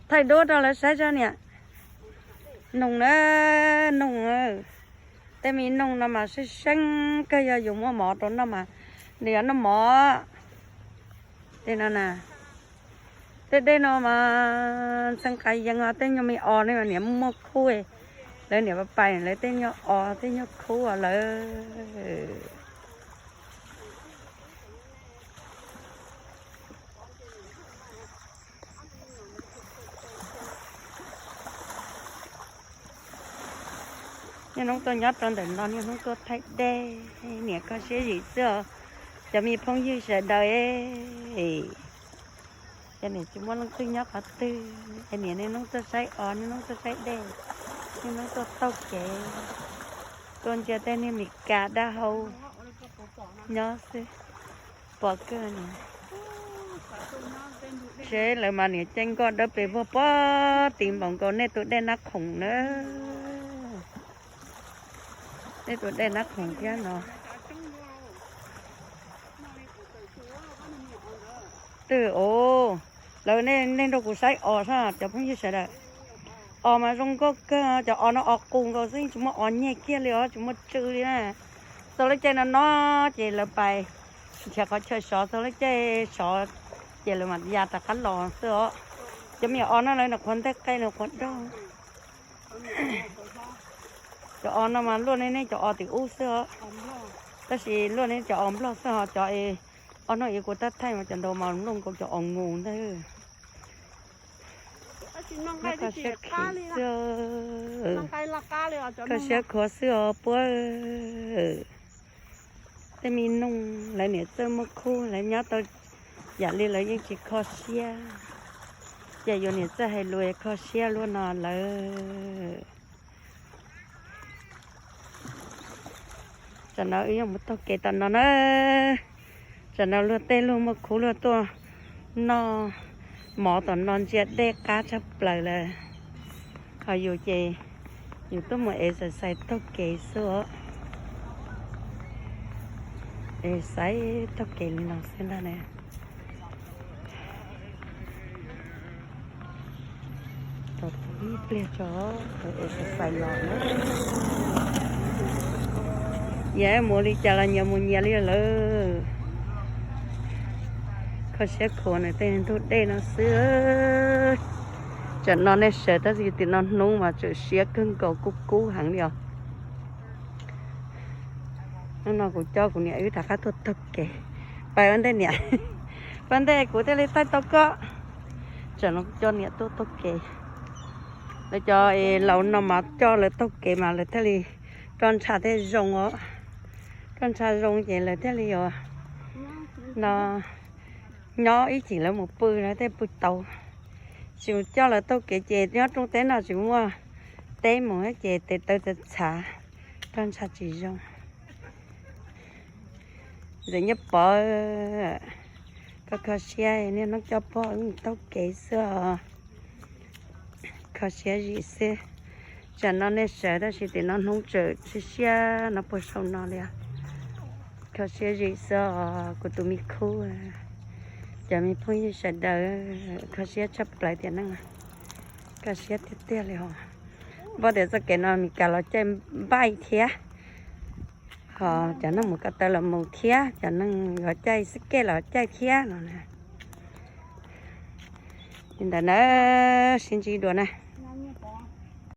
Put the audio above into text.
Thaij duab rau lawv saib tso niam. Noog na, noog. Tej me noog no mas seeb seeb kawg, yog yus muab mov rau noj mas nws yuav noj mov. Tej no na, tej dej no mas ntxhee qas yees os, tej nyuag me os ne mas niam muaj khub, lawv niam pais pais lawv tej nyuag os tej nyuag khub os lawm. Niaj hnub tuaj nyob rau ntawm no, niaj hnub tuaj thaij dej, niam kho siab zim xwb os. Cov me phooj ywg sawv daws, cov niam tsis muaj leej twg nyob qhov twg es niam niaj hnub tuaj saib os, niaj hnub tuaj saib dej, niaj hnub tuaj taug kev, tuaj ntsia tej niag Mes Kas dab hau nyob xwb. Pom kawg niam. Seb lawv mas niam caij nkoj dawb pes vog pob tim npaum nkaus nej tus dej Nab Khoom na. Nej tus dej Nab Khoom thiab no. Twb os, lawv nej nrog kuv saib os sab cov phooj ywg sawv daws. Os mas zoo nkauj kawg, cov os no os qus nkaus xwb, tsis muaj os nyeg kiag li os, tsis muaj tsw li na. Txog lub caij no no ces lawv pais nrhiav qhov chaw sov, txog lub caij sov ces lawv mam ya rov qab los xwb os. Cov me nyuam os no lawv nyuam qhuav nteg qe nyuam qhuav dog. Cov os no mas luaj nej nej cov os tim ub xwb os. Tab sis luaj nej cov os nplog xwb ho cov os no es kuv tab thaij mas cov ntawd mas luaj nkaus cov os nkus ntag. Kho siab khiv xwb, kho siab khuav xwb os puab. Tej me noog lawv niam txawj muaj khub, lawv nyob tau yam li lawv yeej tsis kho siab, ces yuav niam txawj hais lus kho siab luaj no lawm. Tsam no wb yuav mus taug kev tom no na. Tsam no luag tej luag muaj khub luag tuaj noj mov tom no ntsia dej qab tshaj plaws lawm. Ho yus ces yus tuaj mus exercise taug kev xwb os. Exercise taug kev li no xwb ntag na. Ib pliag tso, exercise los na. Nyias mus li cas los nyias mus nyias li lawm. Kho siab khuav nws tej ntug dej no xwb. Tsam no nej sawv tab sis tim no hnub mas tseem siab kawg nkaus kub kub heev li os. Hnub no kuv coj kuv niam wb rov qab tuaj taug kev. Pais ua ntej niam, pais ntej kuv thiaj li thaij tau koj. Tsam no kuv coj niam tuaj taug kev. Lawv cov laus no mas coj lawv taug kev mas lawv thiaj li roj ntsha thiaj zoo os. Roj ntsha zoo ces lawv thiaj li yuav no nyob ib chim lawv mus pw lawv thiaj pw tau. Tsis coj lawv taug kev ces nyob rooj teb no tsis muaj teb mus ces tes taw txav txhav, roj ntsha tsis zoo. Ntxawm Nyiaj Pov, koj kho siab niaj hnub coj pog taug kev xwb os. Kho siab zim xwb. Tsam no nej sawv tab sis tim no hnub tseem siab siab no puag saum no li os. Kho siab zim xwb os kuv tus me khub, cov me phooj ywg sawv daws, kho siab tshaj plaws tiam neej. Kho siab tiag tiag li os. Npaj tias txoj kev no Mes Kas los caij npaij thiab, ho cov neeg mus ko taw los mus thiab, cov neeg yuav caij xab kej los caij thiab no na. Li ntawd na, sib ntsib dua na.